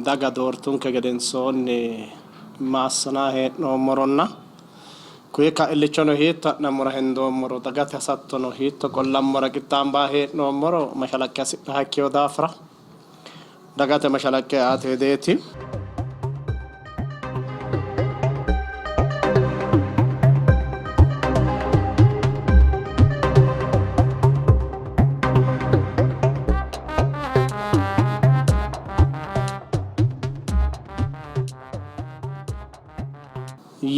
daga doortunke gedensoonni ma assinanni hee'noommoronna kuyi kaa'illichono hiitto ha'nammora hendoommoro dagate hasattono hiitto qollammora qixxaambanni hee'noommoro mashalaqqe hasidhannoha ikkino daafira dagate mashalaqqe aate hedeeti.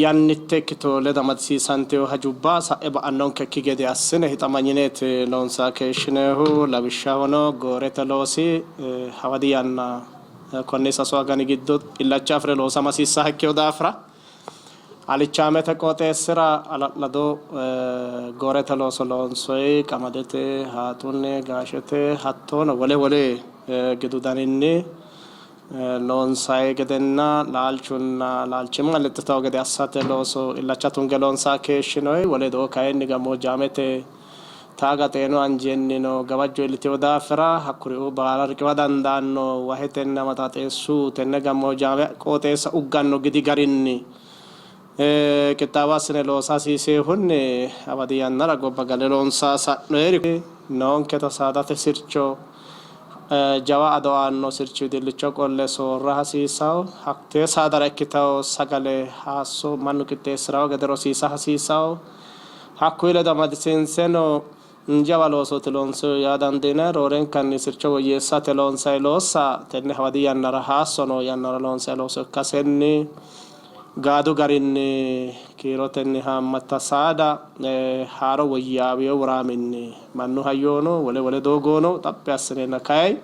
Yannitte ikkito ledo amadisiisantino hajubba sa'e ba'annonkekki gede assine hixamanyineeti loonsanni keeshshinoonnihu. Lawishshahono goorete loosi hawadi yanna konni sasu agani giddo illacha afi're loosama hasiissannoha ikkino daafira alichaamete qooxeessira hala'lado goorete looso loonsoyi. Qamadete, haaxunni, gaashete hattono wole wole gidu daninni loonsanni gedenna laalchunna laalchimma lexxitanno gede assate looso illacha tunge loonsanni keeshshinoonni. Wole widoonni kayinni gammoojjaamete taaga xeenu anjennino gawajjo iillitino daafira hakkuriuu baala riqiwa dandaanno wahetenna maxaaxeessu tenne gammoojjaame qooxeessa ugganno gidi garinni qixxaawo assine loosa hasiisinohunni hawadi yannara gobba gale loonsanni sa'noyeri noonketa saadate sircho jawa ado aanno sirchi wedillicho qolle soorra hasiissanno. Hattee saadara ikkitanno sagale haasso mannu qixxeessi'ranno gede rosiisa hasiissanno. Hakkuyi ledo amadisiinseno jawa loosooti loonsoyihu yaa dandiinanni. Roorenkanni sircho woyyeessate loonsanni loossa tenne hawadi yannara haasso noo yannara loonsanni looso ikkasenni gaadu garinni kiirotenni haammata saada haaro woyyaawino woraaminni mannu hayyono wole wole doogono xaphi assineenna kay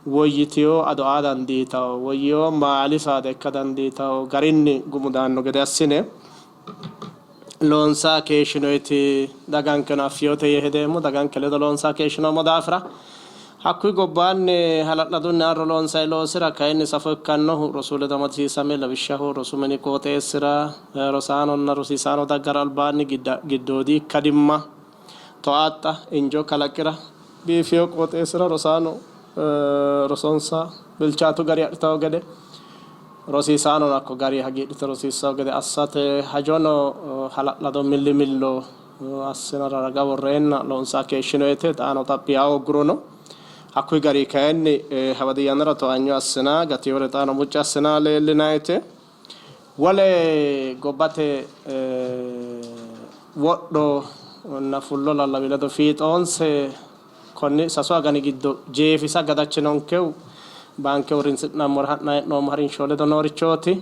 woyyitino ado aa dandiitanno, woyyino maali saada ikka dandiitanno garinni gumu daanno gede assine loonsanni keeshshinoyiti dagankeno affinote yee hedeemmo. Daganke ledo loonsanni keeshshinoommo daafira hakkuyi gobbaanni hala'ladunni arro loonsanni loosira kayinni safo ikkannohu rosu ledo amadisiisame lawishshaho rosu mini qooxeessira rosaanonna rosiisaano daggara albaanni giddoodi ikkadimma toaaxxa, injo kalaqira, biifino qooxeessira rosaano rosonsa bilchaatu gari adhitanno gede rosiisaanono hakko gari hagiidhite rosiissanno gede assate hajono hala'lado millimillo assinara raga worreenna loonsanni keeshshinoyite. Xaano xaphi yaa hooggurono hakkuyi gari kayinni hawadi yannara towaanyo assinanni gatinore xaano mucci assinanni leellinayite. Wole gobbate wodhonna fullo lallawi ledo fiixoonse konni sasu agani giddo jeefisa gadachinonkehu baanke uurrinsi'nammora ha'nanni hee'noommo harinsho ledo noorichooti.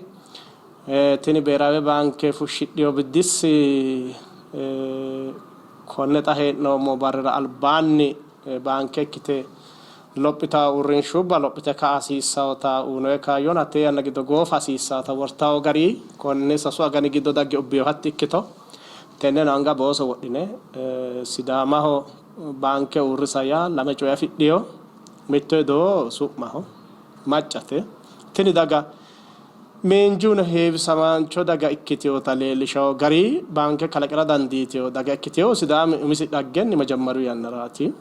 Tini Beeraawe baanke fushshidhino biddissi konne xa hee'noommo barrira albaanni baanke ikkite lophitanno uurrinshubba lophite ka'a hasiissannota uyinoonni kaayyonna hattee yanna giddo goofa hasiissannota wortanno gari konni sasu agani giddo dagge ubbino hatti ikkito tenneno anga booso wodhine Sidaamaho baanke uurrisa yaa lame coye afidhino. Mitto hedo su'maho, maccate. Tini daga miinjuno heewisamaancho daga ikkitinota leellishanno gari baanke kalaqira dandiitino daga ikkitinohu Sidaami umisi dhaggenni majammariyu yannaraati.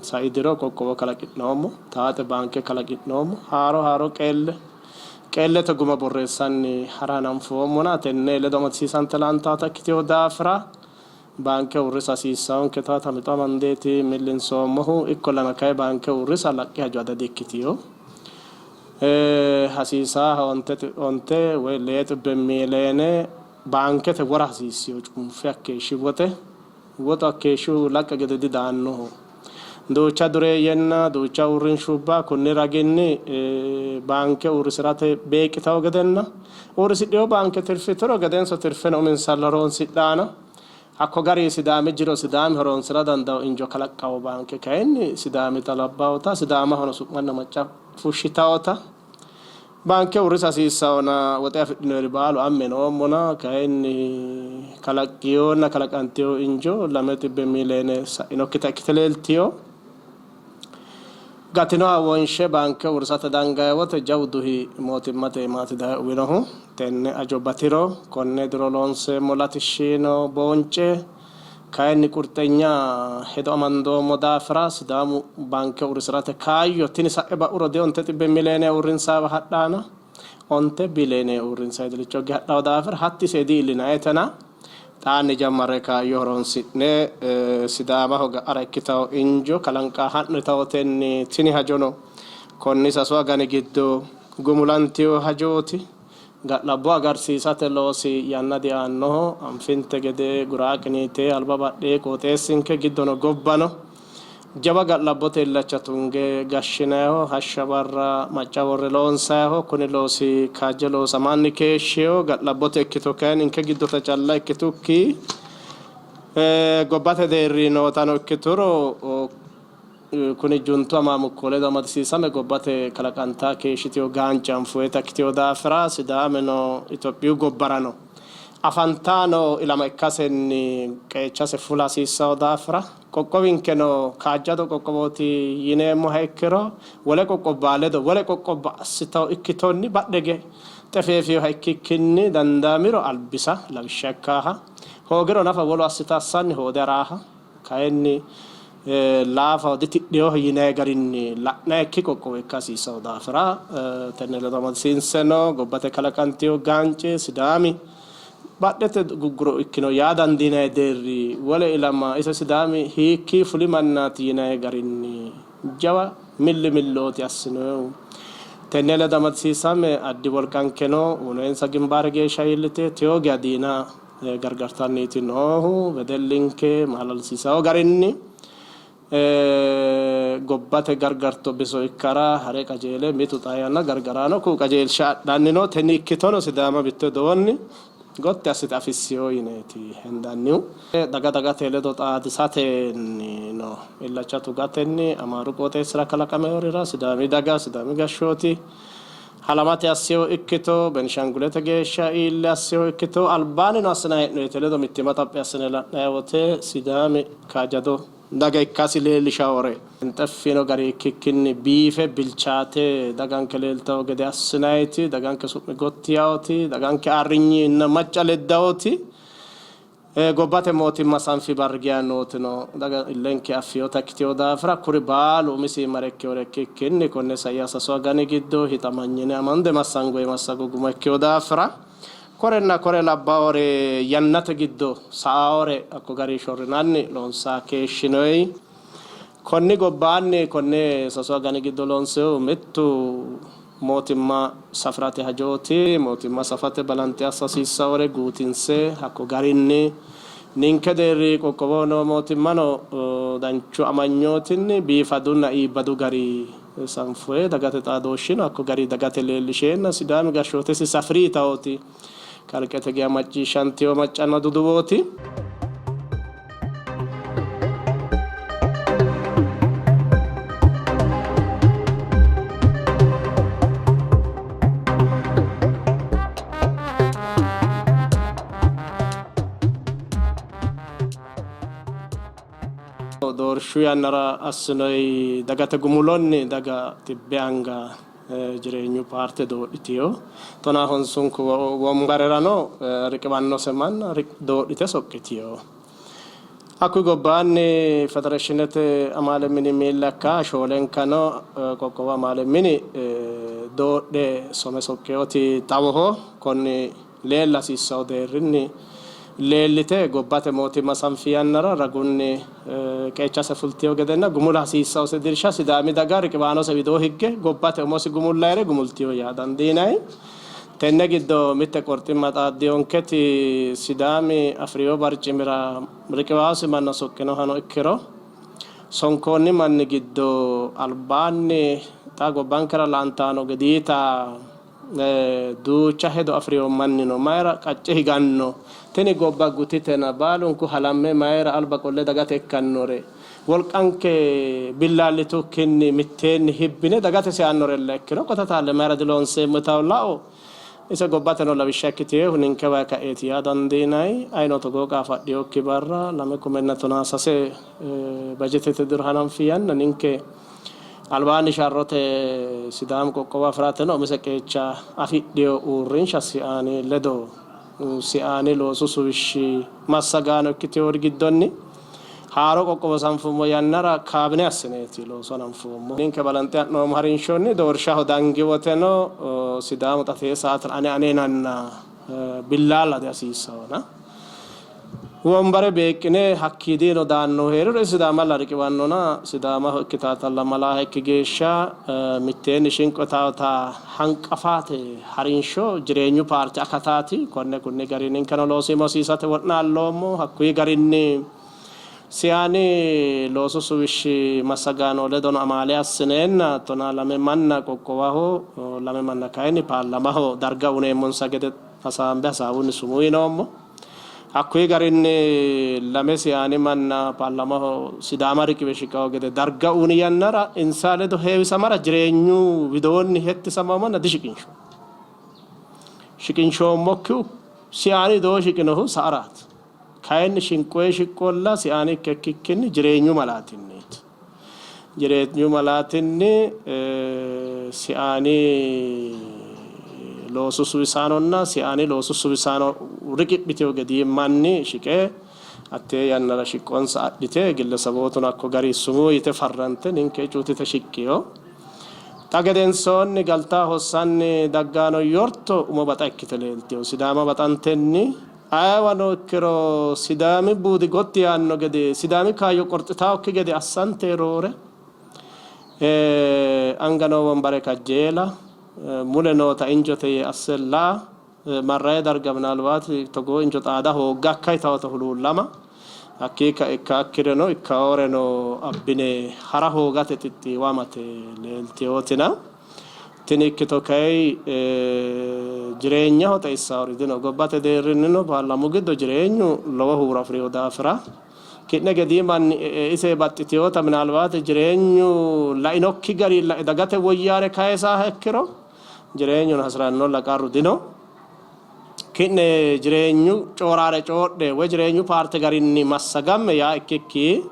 Sai diro qoqqowo kalaqi'noommo, taate baanke kalaqi'noommo, haaro haaro qeelle qeellete guma borreessanni hara hananfoommona tenne ledo amadisiisante laantaata ikkitino daafira baanke uurrisa hasiissannonketa mixo amandeeti millinsoommohu. Ikkollana kay baanke uurrisa laqqi hajo adha di-ikkitino. Hasiisaaha onte woy 2 miiliyeene baankete wora hasiissino cunfe hakkeeshshi woxe. Woxu hakkeeshshihu laqqa gede didaannoho. Duucha dureeyyenna duucha uurrinshubba kunni raginni baanke uurrisi'rate beeqqitanno gedenna uurrisidhino baanke tirfituro gedenso tirfeno uminsalla horoonsidhanno. Hakko garinni Sidaami jiro Sidaami horoonsi'ra dandaanno injo kalaqqanno baanke kayinni Sidaamita labbawota, Sidaamahono su'manna macca fushshitawota Baanke uurrisa hasiissawona woxe afidhinoyiri baalu amme noommona kayinni kalaqqinonna kalaqantino injo 200 miiliyeene sa'inokkita ikkite leeltino. Gatinoha wonshe baanke uurrisate dangayi wote jawu duhi mootimmate iimaati daye uwinohu. Tenne ajo batiro konne diro loonseemmo latishshino boonce. Kayinni qurxenya hedo amandoommo daafira Sidaamu baanke uurrisi'rate kaayyo tini sa'e ba'uro dionte xibbe mileene uurrinsaawa hadhaana onte bileene uurrinsa heedilicho hadhawo daafira hatti ise di''iillinayetena xaanni jammarre kaayyo horonsi'ne Sidaamaho ga'ara ikkitawo injo kalanqa ha'nitawotenni tini hajono konni sasu agani giddo gumulantino hajooti. Ga'labbo agarsiisate loosi yanna diaannoho. Anfinte gede gura qiniite alba badhee qooxeessinke giddono gobbano jawa ga'labbote illacha tunge gashshinayho, hashsha barra macca worre loonsayho. Kuni loosi kaajje loosamanni keeshshino. Ga'labbote ikkito kayinni ninke giddota calla ikkitukki gobbate deerri nootano ikkituro kuni juntu amaamukko ledo amadisiisame gobbate kalaqanta keeshshitino gaance anfoyita ikkitino daafira Sidaamino Itophiyu gobbarano afantanno ilama ikkasenni qeechase fula hasiissanno daafira qoqqowinkeno kaajjado qoqqowooti yineemmoha ikkiro wole qoqqowubba ledo wole qoqqowubba assitanno ikkitonni badhe hige xefeefinoha ikkikkinni dandaamiro albisa lawishsha ikkaaha hoogiro nafa wolu assita assanni hoode haraaha kayinni laafaho ditidhinoho yinanni garinni la'nannikki qoqqowo ikka hasiissanno daafira tenne ledo amadisiinseno gobbate kalaqantino gaance Sidaami badhete gugguro ikkino yaa dandiinanni deerri wole ilama ise Sidaami hiikkii fuli mannaati yinanni garinni jawa milli millooti assinohu. Tenne ledo amadisiisame addi wolqankeno unoensa gimbaare geeshsha iillite teyo geya diina gargartanniiti noohu. Wedellinke maalalsiisanno garinni gobbate gargarto biso ikkara hare qajeele mitu xaa yanna gargaraano ku'u qajeelsha adhanni no. Tini ikkitono Sidaama mitto widoonni gotti assite afissino yineeti hendannihu. Daga dagate ledo xaadisatenni no illacha tugatenni Amaaru qooxeessira kalaqaminorira Sidaami daga, Sidaami gashshooti halamate assino ikkito, Benishangulete geeshsha iille assino ikkito, albaannino assinanni hee'noyite ledo mittimma xaphi assine la'nanni wote Sidaami kaajjado daga ikkasi leellishawore xeffino gari ikkikkinni biife bilchaate daganke leeltawo gede assinayiti, daganke su'mi gotti yaawoti, daganke ayirrinyinna macca leddawoti, Gobbate mootimma sanfi barri geya nootino daga illenke affinota ikkitino daafira kuri baalu umisi mare ikkinore ikkikkinni konne saiha sasu agani giddo hixamanyine amande massangoyi massago guma ikkino daafira korenna kore labbawore yannate giddo sa'awore hakko garinni shorrinanni loonsanni keeshshinoyi. Konni gobbaanni konne sasu agani giddo loonsoyihu mittu mootimma safi'rate hajooti. Mootimma safate balanxe assa hasiissawore guutinse hakko garinni ninke deerri qoqqowoho noo mootimmano danchu amanyootinni biifadunna iibbadu gari sanfoye dagate xaadooshshino hakko gari dagate leellisheenna Sidaami gashshootesi safi'ri yitawoti kalqete geya macciishshantino maccanna duduwooti. Doorshu yannara assinoyi dagate gumulonni daga xibbe anga Jireenyu paarte doodhitino. Tonaa honsunku wombarerano riqiwannose manna doodhite soqqitino. Hakkuy gobbaanni Federeeshinete amaale mini miilla ikka shoolenkano qoqqowu amaale mini doodhe some soqqinoti xawoho. Konni leella hasiissanno deerrinni leellite gobbate mootimma sanfi yannara ragunni qeechase fultino gedenna gumula hasiissannose dirsha Sidaami daga riqiwaanose widoo higge gobbate umosi gumullayire gumultino yaa dandiinanni. Tenne giddo mitte qorximma xaaddinonketi Sidaami afi'rino barcimira riqiwaanosi manna soqqinohano ikkiro sonkoonni manni giddo albaanni xa gobbankera la'antanno gediita Duucha hedo afi'rino mannino mayira qacce higanno? Tini gobba gutitena baalunku halamme mayira alba qolle dagate ikkannore wolqanke billaallitukkinni mitteenni hibbine dagate seyannorella ikkiro qota taalle mayira diloonseemmo yitanno lao ise gobbateno lawishsha ikkitinohu ninkewa ka'eeti yaa dandiinanni. Ayino togoo qaafo adhinokki barra 2013 bajetete diro hananfi yanna ninke Albaanni sharrote Sidaamu qoqqowo afi'rateno umise qeecha afidhino uurrinsha Siaani ledo Siaani loosu suwishshi massagaano ikkitewori giddonni haaro qoqqowo sanfummo yannara kaabine assineeti looso hananfoommo. Ninke balanxe ha'noommo harinshonni doorshaho dangi woteno Sidaamu xa tee saatera ane ane yinanna billaalla dihasiissawona. Wombare beeqqine hakkiidiino daannohu hee'riro isi Sidaamalla riqiwannona Sidaamaho ikkitaatalla malaaha ikki geeshsha mitteenni shinqo yitaawota hanqafate harinsho Jireenyu paarte akataati. Konne kunni garinni ninkeno loosiimo hosiisate wo'naalloommo. Hakkuyi garinni Siaani loosu suwishshi massagaano ledono amaale assineenna 12 manna qoqqowaho, lame manna kayinni paarlamaho darga uneemmonsa gede hasaambe hasaawunni sumuu yinoommo. Hakkuyi garinni lame Siaani manna paarlamaho Sidaama riqiwe shiqawo gede darga uyni yannara insa ledo heewisamara Jireenyu widoonni hettisamawo manna dishiqinshoommo. Shiqinshoommokkihu Siaani widoo shiqinohu sa''araati. Kayinni shinqoye shiqqolla siaani ikke ikkikkinni jireenyu malaatinniiti. Jireenyu malaatinni siaani loosu suwisaanonna siaani loosu suwisaano riqiphitino gedii manni shiqe hattee yannara shiqqonsa adhite gillesabootuno hakko gari sumuu yite farrante ninke cuutite shiqqino. Xa gedensoonni galta hossanni daggano yorto umo baxa ikkite leeltino. Sidaama baxantenni Ayeewano ikkiro Sidaami buudi gotti yaanno gede, Sidaami kaayyo qorxitaawokki gede assante roore anga noo wonbare kajjeela, mule noota injote yee asse laa, marrayi darga minaalbaati togoo injo xaada hoogga hakka yitawota huluullama, hakkii kae ikkaakkireno ikkawooreno abbine hara hoogate xixxiiwamate leeltewootina. Tini ikkito kay jireenyaho xeissaawori dino. Gobbate deerrinnino paarlaamu giddo jireenyu lowo huuro afi'rino daafira ki'ne gedii manni e'e ise baxxitinota minaalbaate jireenyu lainokki garinni lae dagate woyyaare kayisaaha ikkiro jireenyuno hasi'rannolla qarru dino. Ki'ne jireenyu cooraare coodhe woy jireenyu paarte garinni massagamme yaa ikkikki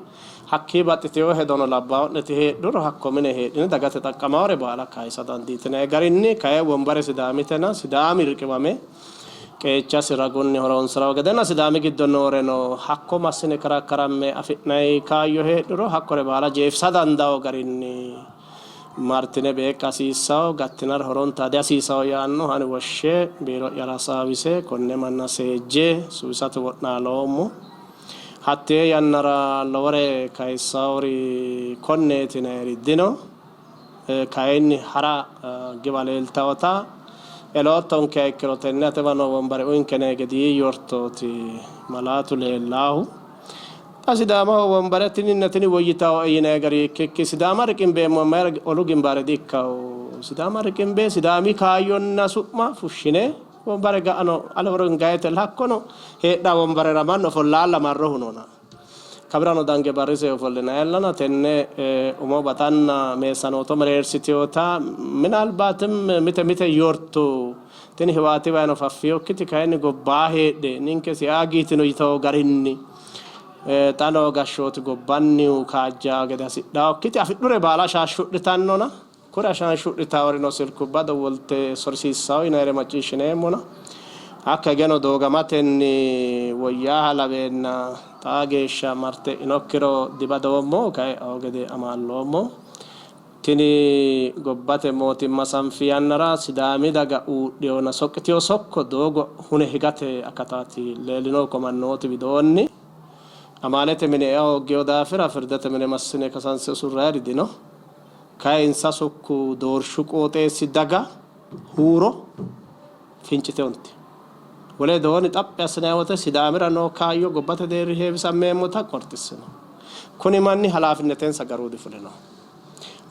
hakkii baxxitino hedono labbaa'neti heedhuro hakko mine heedhine dagate xaqqamaore baala kayisa dandiitinanni garinni kayi wonbare Sidaamitena Sidaami riqiwame qeechasi ragunni horonsi'ranno gedenna Sidaami giddo nooreno hakko massine karakkaramme afi'nanni kaayyo heedhuro hakkore baala jeefisa dandaanno garinni martine beeqqa hasiissanno, gattinara horonta dihasiisanno yaannoha ani woshshe biiro'yara hasaawise konne manna seejje suwisate wo'naaloommo. Hattee yannara lowore kayissannori konneeti yinanniri dino. Kayinni ha'ra giwa leeltannota eloottonkeha ikkiro tenne atewa noo wonbare uyinkene gedii yortooti malaatu leellaahu. Xa Sidaamaho wonbare tininna tini woyyitawoe yinanni gari ikkikki Sidaama riqimbeemmoha mayira olu gimbaare di ikkanno. Sidaama riqimbe Sidaami kaayyonna su'ma fushshine wonbare ga'ano ale woro hingayitella hakkono heedhanno wonbarera mannu ofollaalla marro hunona. Kawirano dange barrise ofollinayellana tenne umo baxanna meessanooto mereersitinota minaalbaatim mite mite yorto tini hiwaatiwayino faffinokkiti kayinni gobbaa heedhe ninke siagiitino yitino garinni xa noo gashshooti gobbannihu kaajja gede hasidhannokkiti afidhure baala ashaashu'litannona kuri ashaashu'litaworino silkubba dowwolte sorisiissanno yinannire macciishshineemmona hakka higeno doogamatenni woyyaaha laweenna xaa geeshsha marte e'inokkiro dibadoommo, kayi e'anno gede amaalloommo. Tini gobbate mootimma sanfi yannara Sidaami daga uudhinonna soqqitino sokko doogo hune higate akataati leellinohu ko mannooti widoonni. Amaalete mine ea hooggino daafira firdete mine massine kasanse usurrayiri dino. Kayi insa sokko doorshu qooxeessi daga huuro fincite huntino. Wole widoonni xaphi assinanni wote Sidaamira noo kaayyo gobbate deerri heewisammeemmota qorxissino. Kuni manni halaafinnetensa garuu difulino.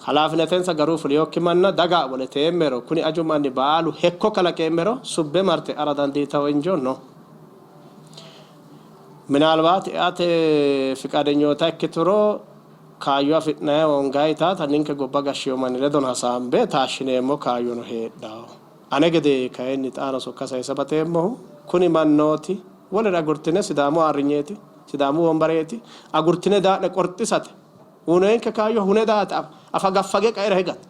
Halaafinetensa garuu fulinokki manna daga woleteemmero kuni aju manni baalu hekko kalaqeemmero subbe marte e'ara dandiitanno injo no. Minaalbaati eate fiqaadenyoota ikkituro kaayyo afi'nanni hoonganni yitaata ninke gobba gashshino manni ledono hasaambe taashshineemmo kaayyono heedhanno. Ane gede kayinni xaano sokka sayisa baxeemmohu kuni mannooti wolere agurtine Sidaamu ayirrinyeeti, Sidaamu wombareeti, agurtine daa'ne qorxisate uyinoyinke kaayyo hune daate afagaffage qaera higate.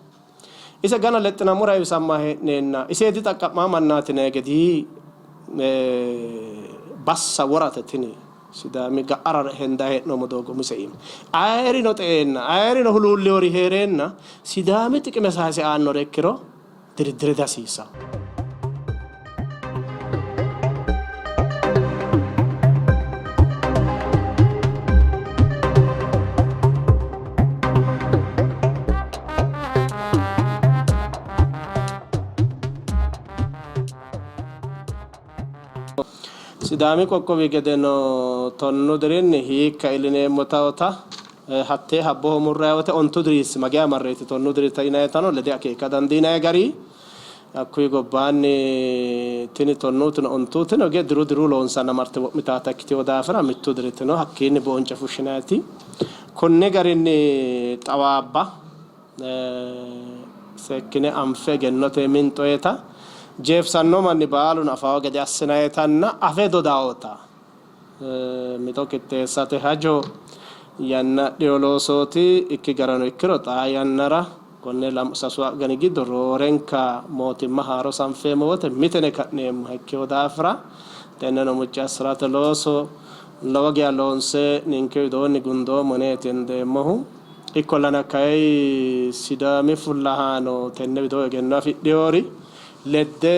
Ise gana lexxinammora heewisamma hee'neenna ise dixaqqa'maa mannaati yinanni gedii bassa worate tini Sidaami ga'ara hendayi hee'noommo doogo umise iima ayerino xe'eenna ayerino huluulliwori hee'reenna Sidaami xiqime sayise aannore ikkiro diriddire dihasiissanno. Sidaami qoqqowi gedeno tonnu dirinni hiikka iillineemmota hattee habboho murranni wote ontu diriissi mageya marreeti tonnu dirita yinannitano lede akeeka dandiinanni gari hakkuyi gobbaanni tini tonnuutino ontuutino hige diru diru loonsanna marte wo'mitaata ikkitino daafira mittu diritino hakkiinni boonce fushshinanniti konni garinni xawaabba seekkine anfe egennote minxoyeta, jeefisanno manni baaluno afawo gede assinayitanna afe dodaawota mixo qixxeessate hajo yanna adhino loosooti. Ikki garano ikkiro xaa yannara konne lamu sasu agani giddo roorenka mootimma haaro sanfeemmo wote mitene ka'neemmoha ikkino daafira tenneno mucci assi'rate looso lowo geya loonse ninke widoonni gundoommo yineeti hendeemmohu. Ikkollana kay Sidaami fullahaano tenne widoo egenno afidhinori ledde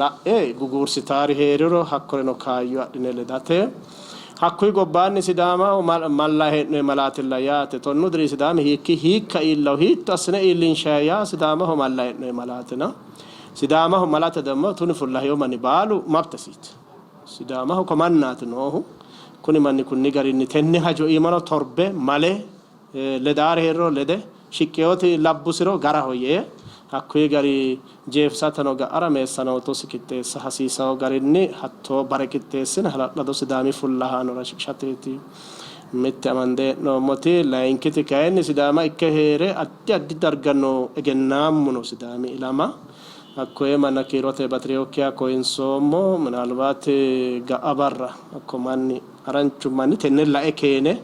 la'e guguursitaari hee'riro hakkoreno kaayyo adhine ledate. Hakkuy gobbaanni Sidaamaho malla hee'noy malaatilla yaate. Tonnu diri Sidaami hiikki hiikka iillawo hiitto assine iillinshayi yaa Sidaamaho malla hee'noy malaatina. Sidaamaho malate demmo tuni fullahino manni baalu mabtesiiti. Sidaamaho ko mannaati noohu. Kuni manni kunni garinni tenne hajo iimano torbe, male, ledaare hee'riro lede, shiqqinoti labbusiro garaho yee hakkuyi gari jeefisateno ga'ara meessanootosi qixxeessa hasiisanno garinni hattoo bare qixxeessine hala'lado Sidaami fullahaanora shiqishateeti mitte amande hee'noommoti. Layinkiti kayinni Sidaama ikke hee're addi addi darga noo egennaammuno Sidaami ilama Hakkoye manna kiirote bati'rinokkiha koyinsoommo. Minaalbaati ga'a barra hakko manni haranchu manni tenne lae keene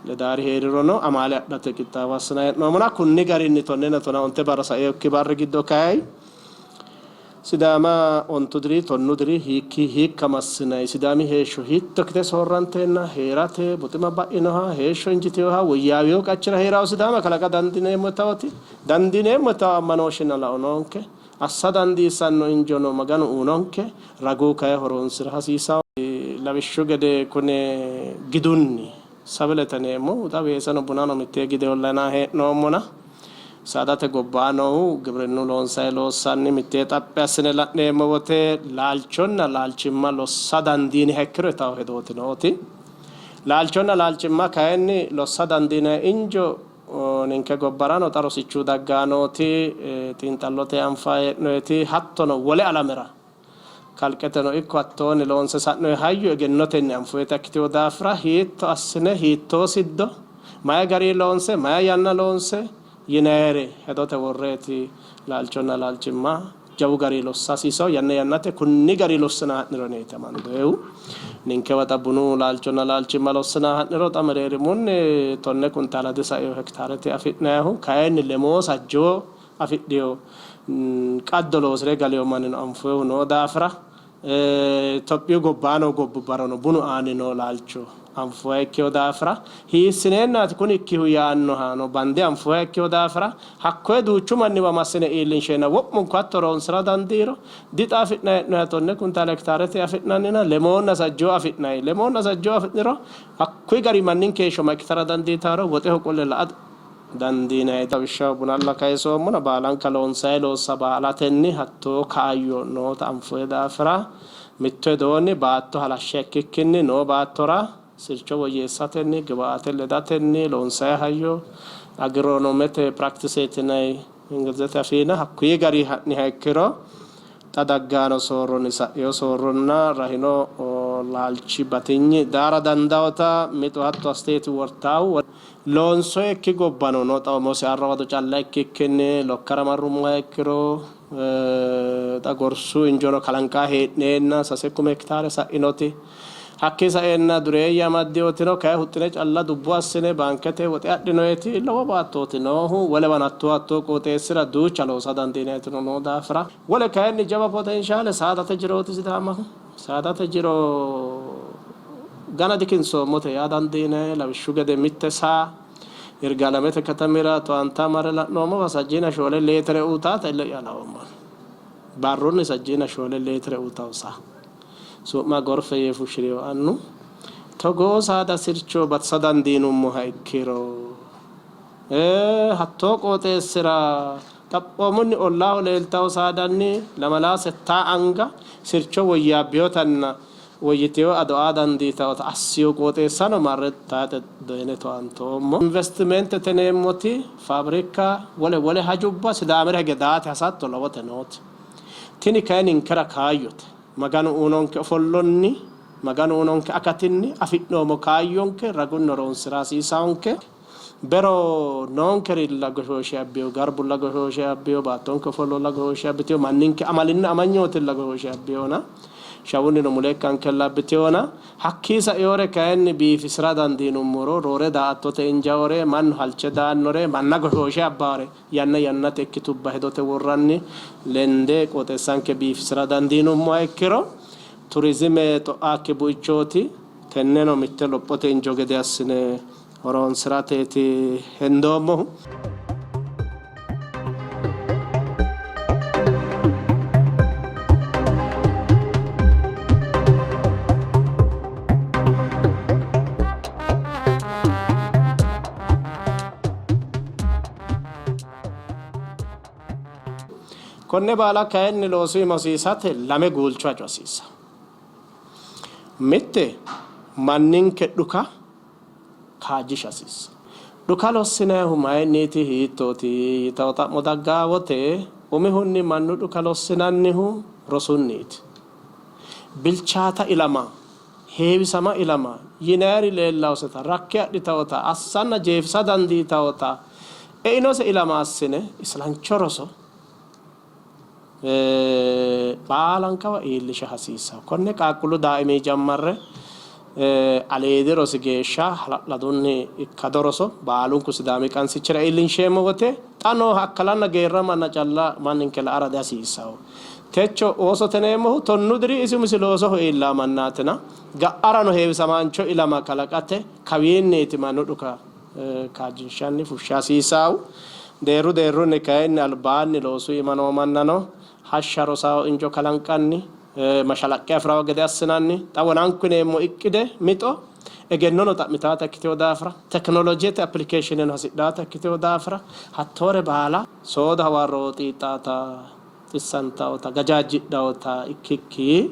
ledaari hee'rirono amaale adhate qixxaawo assinanni hee'noommona kunni garinni tonnenna tonaa onte barra sainokki barri giddo kayi Sidaama ontu diri tonnu diri hiikki hiikka massinanni Sidaami heeshsho hiitto ikkite soorranteenna hee'rate buxima ba'inoha heeshsho injitinoha woyyaawino qachira hee'ranno Sidaama kalaqa dandiineemmotaati. Dandiineemmota ammanooshshenna lao noonke. Assa dandiissanno injono Maganu uynonke. Ragu kayi horoonsi'ra hasiissanno. Lawishshu gede kune gidunni sabilete yineemmohu xa weeseno bunano mittee gideholla yinanni hee'noommona saadate gobbaa noohu gibrinnu loonsanni loossanni mittee xaphi assine la'neemmo wote laalchonna laalchimma lossa dandiiniha ikkiro yitanno hedooti nooti. Laalchonna laalchimma kayinni lossa dandiinanni injo Ninke gobbarano xa rosichu daggaa nooti, xiinxallote anfanni hee'noyiti hattono wole alamera kalqeteno ikko hattoonni loonse sa'noyi hayyo egennotenni anfoyita ikkitino daafira hiitto assine, hiittoo siddo, mayi garinni loonse, mayi yanna loonse yinayire hedote worreeti laalchonna laalchimma jawu garinni lossa hasiisanno. Yanna yannate kunni garinni lossinanni ha'niro yineeti amandoyihu. Ninkewa xa bunu laalchonna laalchimma lossinanni ha'niro xa mereerimunni tonne kuntaala disaino hekitaarete afi'nannihu. Kayinni lemoo sajjoo afidhino qaddo loosi're galino mannino anfoyihu noo daafira Itophiyu gobbaa noo gobbubbarano bunu aani noo laalcho anfoha ikkino daafira hiissineennaati kuni ikkihu yaannohano bande anfoha ikkino daafira hakkoye duuchu manniwa massine iillinsheenna wo'munku hatto horoonsi'ra dandiiro dixa afi'nanni hee'noonniha tonne kuntaale hekitaarete afi'nannina lemoonna sajjoo afi'nanni. Lemoonna sajjoo afi'niro hakkuyi gari manninke heeshsho ma ikkitara dandiitaro woxeho qolle la''a dandiinanni. Lawishshaho bunalla kayisoommona baalanka loonsanni loossa baalatenni hattoo kaayyo noota anfoonni daafira mitto widoonni baatto halashsha ikkikkinni noo baattora sircho woyyeessatenni, giwaate ledatenni loonsanni hayyo agironomete piraktiseeti yinanni Ingilizete afiinna hakkuyi garinni ha'niha ikkiro Xa dagganno soorronni sa'ino soorronna rahino laalchi batinyi daara dandaawota mixo hatto assiteeti wortaahu. Loonsoyikki gobbano no. Xa umose Arrawado calla ikkikkinni Lokkara marrummoha ikkiro xa gorsu injono kalanqanni hee'neenna sase kume hekitaare sa'inoti. Hakkii saeenna dureeyye amaddinotino kayi huxxine calla dubbo assine baankete woxe adhinoyeti lowo baattooti noohu. Wolewano hattoo hattoo qooxeessira duucha loosa dandiinayitino noo daafira. Wole kayinni jawa potenshaale saadate jirooti Sidaamaho. Saadate jiro gana dikinsoommote yaa dandiinanni. Lawishshu gede mitte saa Yirgaalamete katamira towaanta marre la'noommowa sajjiina shoole leetire uytaata ille'ya laoommo. Barrunni sajjiina shoole leetire uytanno saa. Su'ma Gorfe yee fushshi'rino annu. Togoo saada sircho batisa dandiinummoha ikkiro, hattoo qooxeessira xaphoomunni ollaaho leeltanno saadanni lamalaa settaa anga sircho woyyaabbinotanna woyyitino ado aa dandiitannota assino qooxeessano marre tayxe doyine towaantoommo. Investimentete yineemmoti faabrikka, wole wole hajubba Sidaamira hige daate hasatto lowote noote. Tini kayi ninkera kaayyote. Maganu uynonke ofollonni, Maganu uynonke akatinni afi'noommo kaayyonke ragunni horoonsi'ra hasiisawonke. Bero noonkerilla goshooshe abbino, garbulla goshooshe abbino, baattonke ofollolla goshooshe abbitino, manninke amalinna amanyootilla goshooshe abbinona, shawunnino mule ikkankella abbitinona, hakkii sainore kayinni biifisi'ra dandiinummoro roore daa''attote injaawore, mannu halche daannore, manna goshooshe abbaare yanna yannate ikkitubba hedote worranni lende qooxeessanke biifisi'ra dandiinummoha ikkiro turizime xo'aakki buichooti. Tenneno mitte lophote injo gede assine horoonsi'rateeti hendoommohu. Konne baala kayinni loosu iima hosiisate lame guulcho hajo hasiissanno. Mitte, manninke dhuka kaajjisha hasiissanno. Dhuka lossinannihu mayinniiti, hiittooti yitanno xa'mo dagganno wote, umihunni mannu dhuka lossinannihu rosunniiti. Bilchaata ilama, heewisama ilama yinanniri leellannoseta, rakke adhitannota, assanna jeefisa dandiitannota einose ilama assine islancho roso baalankawa iillisha hasiissanno. Konne qaaqquullu daaimii jammarre aliidi rosi geeshsha hala'ladunni ikkado roso baalunku Sidaami qansichira iillinsheemmo wote xa nooha akkalanna geerra manna calla manninke la'ara dihasiissanno. Techo oosote yineemmohu tonnu diri isi umisi loosoho iillanno mannaatina ga'arano heewisamaancho ilama kalaqate kawiinniiti mannu dhuka kaajjinshanni fushsha hasiissanno. Deerru deerrunni kayinni albaanni loosu iima noo mannano hashsha rosaho injo kalanqanni mashalaqqe afi'ranno gede assinanni. Xa wonanku yineemmo iqqide, mixo, egennono xa'mitaata ikkitino daafira, tekinolojete appilikeeshiineno hasidhaata ikkitino daafira hattoore baala soodo hawarro xiixxaata, xissantaota, gajaajjidhaota ikkikki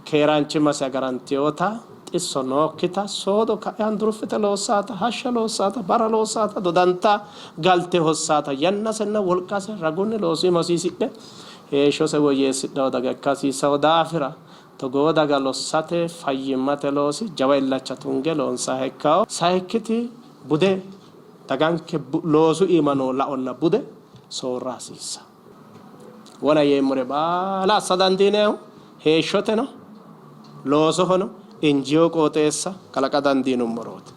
keeraanchimmase agarantinota, xisso nookkita, soodo ka'e handuruffite loossaata, hashsha loossaata, barra loossaata, dodanta galte hossaata, yannasenna wolqase ragunni loosu iima hosiisidhe heeshshose woyyeessidhanno daga ikka hasiissanno daafira togoo daga lossate fayyimmate loosi jawa illacha tunge loonsanniha ikkanno. Sayikkiti bude daganke loosu iima noo laonna bude soorra hasiissanno. Wona yeemmore baala assa dandiinannihu heeshshoteno loosohono injiino qooxeessa kalaqa dandiinummorooti.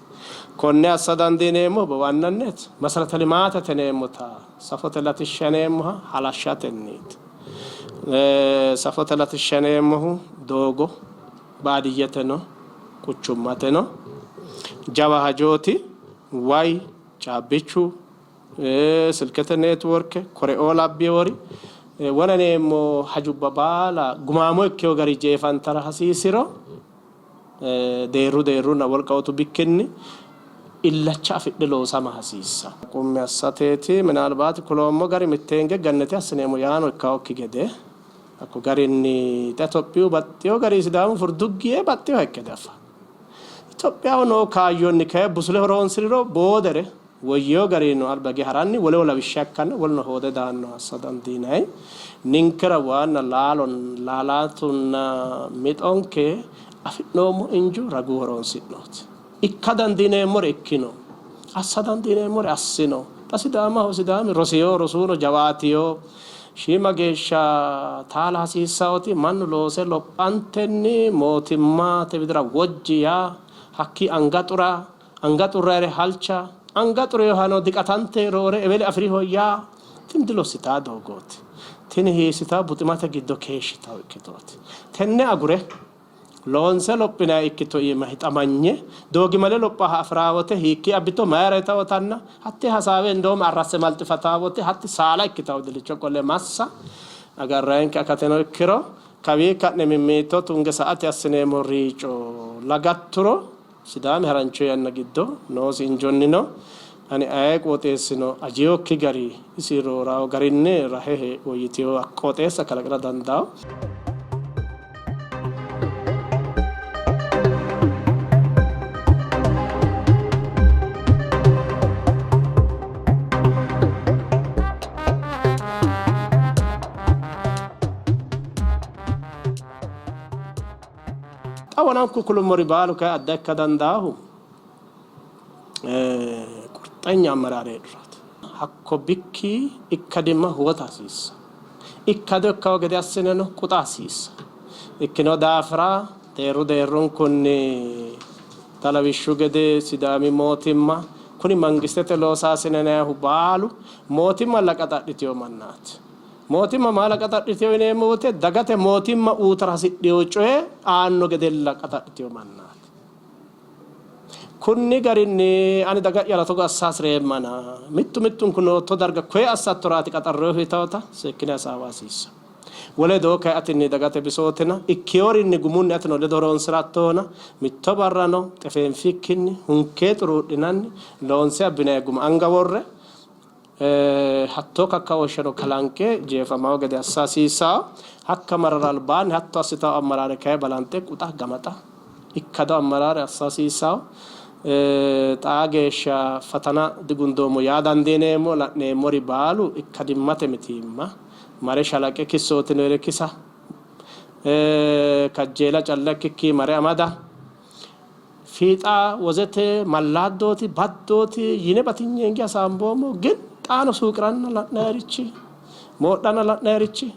Konne assa dandiineemmohu bowannanniiti. Meserete limaatete yineemmota safote latishsha yineemmoha halashshatenniiti. Safote latishsha yineemmohu doogo baadiyyeteno quchummateno jawa hajooti. Way, caabbichu, silkete neetworke, koreoo labbewori wona yineemmo hajubba baala gumaamo ikkino gari jeefantara hasiisiro deerru deerrunna wolqa utu bikkinni illacha afidhe loosama hasiissanno. Qummi assateeti minaalbaati kuloommo gari mitteenge gannate assineemmo yaano ikkannokki gede hakko garinni xa Itophiyu baxxino gari Sidaamu furduggi yee baxxinoha ikke diafanno. Itophiyaho noo kaayyonni kayi busule horoonsi'riro boodere Woyyino garinnino alba hige ha'ranni woleho lawishsha ikkanno, woluno hoode daanno assa dandiinanni. Ninkera waanna laalo, laalaatunna mixonke afi'noommo injo ragu horoonsi'nooti. Ikka dandiineemmore ikkino, assa dandiineemmore assino. Xa Sidaamaho Sidaami rosino, rosuno jawaatino. Shiima geeshsha taala hasiissawoti mannu loose lophantenni mootimmate widira wojji yaa, hakkii anga xura, anga xurrayire halcha, anga xurinohano diqatante roore eweli afi'riho yaa tini dilossitaa doogooti. Tini hiissitawo buximate giddo keeshshitawo ikkitooti. Tenne agure Loonse lophinanni ikkito iima hixamanye doogimale lophaha afi'raa wote hiikkii abbitto mayira yitawotanna hattee hasaawe indoome arrasse malxifataa wote hatti saala ikkitawo dilicho qole massa agarrayinke akateno ikkiro kawii ka'ne mimmiito tunge sa'ate assineemmo riico lagatturo Sidaami harancho yanna giddo noosi injonnino ani aye qooxeessino ajinokki gari isi roorawo garinni rahe woyyitino qooxeessa kalaqira dandaanno. Xa wonanku kulummori baalu kayi adda ikka dandaahu qurxanya ammaraare heedhurooti. Hakko bikki ikkadimma huwata hasiissa. Ikkado ikkawo gede assineno quxa hasiissa. Ikkino daafira deerru deerrunkunni xa lawishshu gede Sidaami mootimma kuni mangistete loosaasine yinannihu baalu mootimma laqaxadhitino mannaati. Mootimma maa qaxadhitino yineemmo wote dagate mootimma uutara hasidhino coye aanno gedella qaxadhitino mannaati. Kunni garinni ani daga'yara togo assa hasi'reemmana mittu mittunku nootto darga koye assattoraati qaxarrinohu yitawota seekkine hasaawa hasiissanno. Wole doo kay atinni dagate bisootina ikkinorinni gumunni atino ledo horonsi'rattohona mitto barrano xefeenfikkinni hunkee xuruudhinanni loonse abbinanni guma anga worre Hattoo kakkaooshsheno kalanqe jeefamawo gede assa hasiissanno. Hakka marara albaanni hatto assitawo ammaraare kayi balanxe quxa gamaxa ikkado ammaraare assa hasiissanno. Xaa geeshsha fatana digundoommo yaa dandiineemmo. La'neemmori baalu ikkadimmate mitiimma mare shalaqe kissootinoyere kisa, kajjeela calla ikkikki mare amada, Fiixa wozete mallaaddooti, baddooti yine batinyenke hasaamboommo. Gin xaano suuqiranna la'nayirichi, moodhanna la'nayirichi,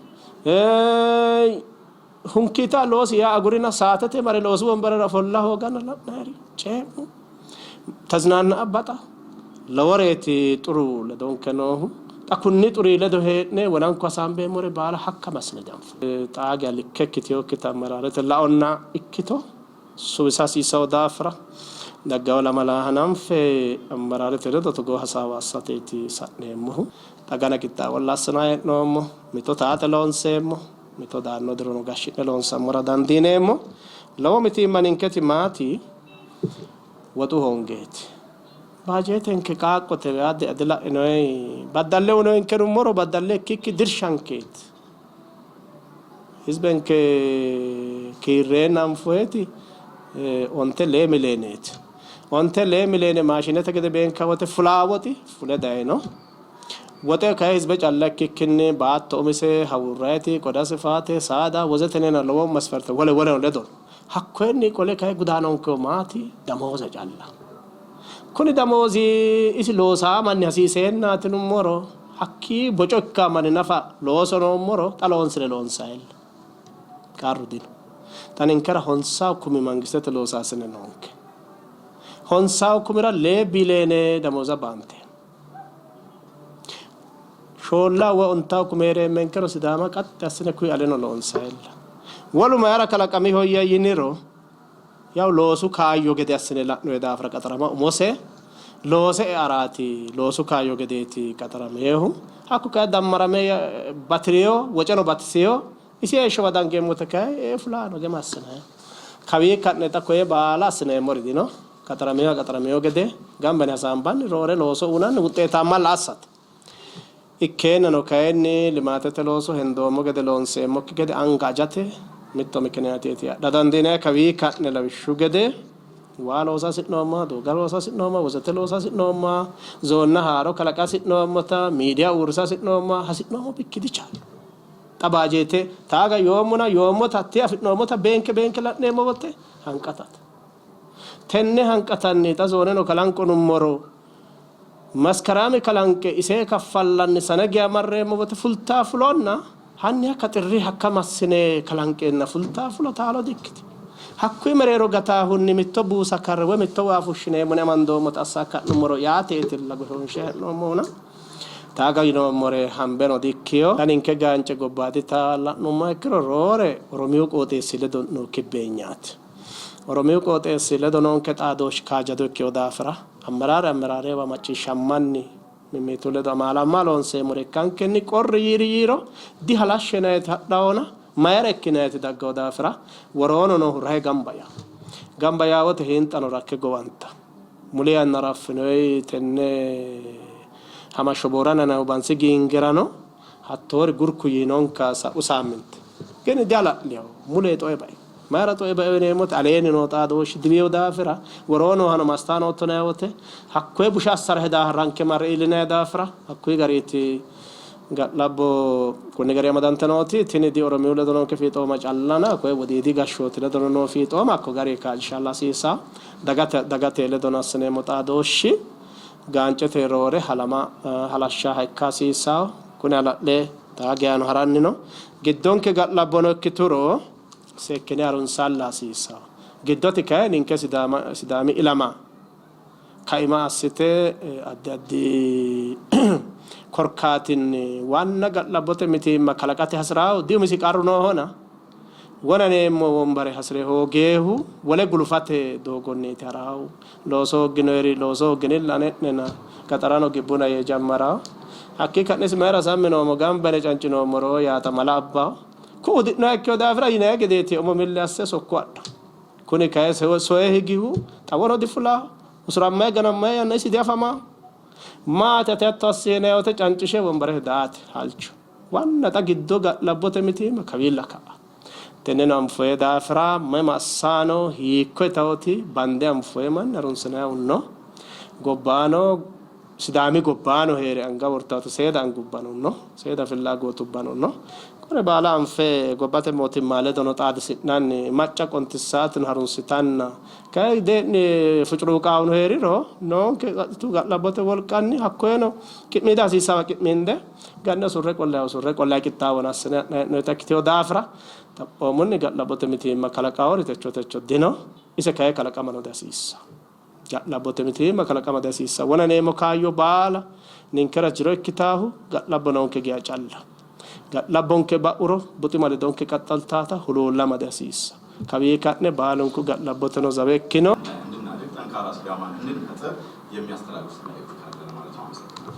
hunkiita loosi yaa agurina saatete mare loosu wombarera ofolla hooganna la'nayiri cee'mu tazinaanna'a baxa loworeeti xuru ledonke noohu. Xa kunni xuri ledo hee'ne wonanku hasaambeemmore baala hakka massine dianfoommo. Xaa geya likke ikkitinokkita ammaraarete laonna ikkito suwisa hasiissanno daafira dagganno lamala hananfe ammaraarete ledo togoo hasaawa assateeti sa'neemmohu. Xa gana qixxaawolla assinanni hee'noommo. Mito taate loonseemmo, mito daanno dirono gashshi'ne loonsammora dandiineemmo. Lowo mitiimma ninketi maati? Woxu hoongeeti. Baajeetenke qaaqqote addi dila'inoyi. Baddalle uyinoyinke yinummoro baddalle ikkikki dirshankeeti. Hizbenke kiirreenna anfoyeti onte lee mileeneeti. Onte lee mileene maashinete gede beenka wote fulaa woxi fule dayino. Woxe kayi hizbe calla ikkikkinni baatto umise hawuurrayiti, qodase faate, saada wozetenena lowo masfarte wole woleno ledo. Hakkoyenni qole kayi gudaanonkehu maati? Damooze calla. Kuni damoozi isi loosaa manni hasiiseennaati yinummoro Hakkii boco ikkaa manni nafa looso noommoro xa loonsire loonsayilla. Qarru dino. Xa ninkera honsawu kumi mangistete loosaasine noonke. Honsawu kumira lee biileene damooza baanteemmo. Shoollawu woy ontawu kumi hee'reemmenkero Sidaama qaxxi assine kuyi aleno loonsayilla. Wolu mayira kalaqamihoyya yiniro Yaw loosu kaayyo gede assine la'noyi daafira qaxarama umose loose earaati loosu kaayyo gedeeti qaxaraminohu. Hakku kayi dammarame bati'rino, woceno batisino. Isi heeshshowa dangeemmote kayi ee fulaano gema assinayi. Kawii ka'ne xa koye baala assineemmori dino. Qaxaraminoha qaxaramino gede gamba yine hasaambanni roore looso uynanni wuxxeetaammalla assate. Ikkeennano kayinni limaatete looso hendoommo gede loonseemmokki gede anga ajate mitto mikiniyaateeti adha dandiinanni. Kawii ka'ne lawishshu gede waa loosa hasi'noommoha, doogga loosa hasi'noommoha, wosate loosa hasi'noommoha, zoonna haaro kalaqa hasi'noommota, miidiya uurrisa hasi'noommoha hasi'noommo bikki dichaalno. Xa baajeete taaga yoommona yoommota hattee afi'noommota beenke beenke la'neemmo wote hanqatate. Tenne hanqatanni xa zooneno kalanqo nummoro Maskarame kalanqe ise kaffallanni sane geya marreemmo wote fultaa fulonna hanni hakka xirri hakka massine kalanqeenna fultaa fulo taalo dikkitino. Hakkuyi mereero gataahunni mitto buusa karre woy mitto waa fushshineemmo yine amandoommota assa ka'nummoro yaateetilla goshoonshe hee'noommohuna taaga yinoommore hambeno dikkino. Xa ninke gaance gobbaadita la'nummoha ikkiro roore Oromiyu qooxeessi ledo noo kibbeenyaati. Oromiyu qooxeessi ledo noonke xaadooshshi kaajjado ikkino daafira ammeraare ammeraarewa macciishshammanni mimmitu ledo amaalamma loonseemmore ikkankenni qorri yiiri yiiro dihalashshinayiti hadhawona mayira ikkinayiti daggawo daafira woroono noohu rahe gamba yaa. Gamba yaa wote hiinxano rakke gowanta. Muli yannara affinoyi tenne hamashsho Boorana yinannihu bansi giingirano hattoori gurku yiinonka sa'u saamminte. Gini dihala'liho mule xoe bai. Mayira xoe baino yineemmote aleenni noo xaadooshshi diwiyo daafira, woroo noohano massitayi nootto yinanni wote hakkoye busha assara hedaa ranke marre iillinanni daafira hakkuyi gariiti ga'labbo konni gari amadante nooti. Tini di Oromiyu ledo noonke fiixooma callana koye wodiidi gashshooti ledono noo fiixooma hakko gari kaajjishalla hasiissanno. Dagate dagate ledono assineemmo xaadooshshi gaancete roore halama halashshaha ikka hasiissanno. Kuni hala'le xaa geyano haranni no. Giddonke ga'labbono ikkituro seekkine harunsalla hasiissanno. Giddoti kayi ninke Sidaama Sidaami ilama kaima assite addi addi korkaatinni waanna ga'labbote mitiimma kalaqate hasi'raahu diumisi qarru noohona wona neemmo wombare hasi're hoogeehu wole gulufate doogonniiti haraahu. Looso hoogginoyeri looso hoogginilla ane'nena qaxarano gibbuna yee jammaraahu. Hakkii ka'nesi mayira sammi noommo gamba yine cancinoommoro yaata mala abbahu. Ku'u di'noha ikkino daafira yinanni gedeeti umo milli asse sokko adha. Kuni kayi soye higihu xawono difulaho, usurammayi ganammayi yanna isi diafamaho. Maati ate hatto assi yinanni wote cancishe wombarete daate halcho. Wanna xa giddo ga'labbote mitiimma kawiilla ka'a. Tenneno anfoye daafira mayi massaano hiikko yitawoti bande anfoye manni harunsinayihu no. Gobbaano Sidaami gobbaano hee're anga wortawoti seeda angubbano no, seeda fillagootubbano no. Kore baala anfe gobbate mootimma ledono xaadisi'nanni macca qontissaatino harunsitanna kayi dee'ni fucuruuqaawuno hee'riro noonke qaxxitu ga'labbote wolqanni hakkoyeno qi'miida hasiissawa qi'miinde ganne usurre qollayi usurre qollayi qixxaawona assine ha'nayi hee'noyita ikkitino daafira xaphoomunni ga'labbote mitiimma kalaqawori techo techo dino. Ise kayi kalaqamano dihasiissanno. Ga'labbote mitiimma kalaqama dihasiissanno. Wona neemmo kaayyo baala ninkera jiro ikkitaahu ga'labbo noonke geya calla. Ga'labbonke ba'uro buxima ledonke qaxxaltaata huluullama dihasiissanno. Kawii ka'ne baalunku ga'labboteno zawe ikkino. እንድናድግ ጠንካራ ሲዳማን እንድንፈጥር የሚያስተላልፉት መልእክት ካለ ለማለት ነው። አመሰግናለሁ።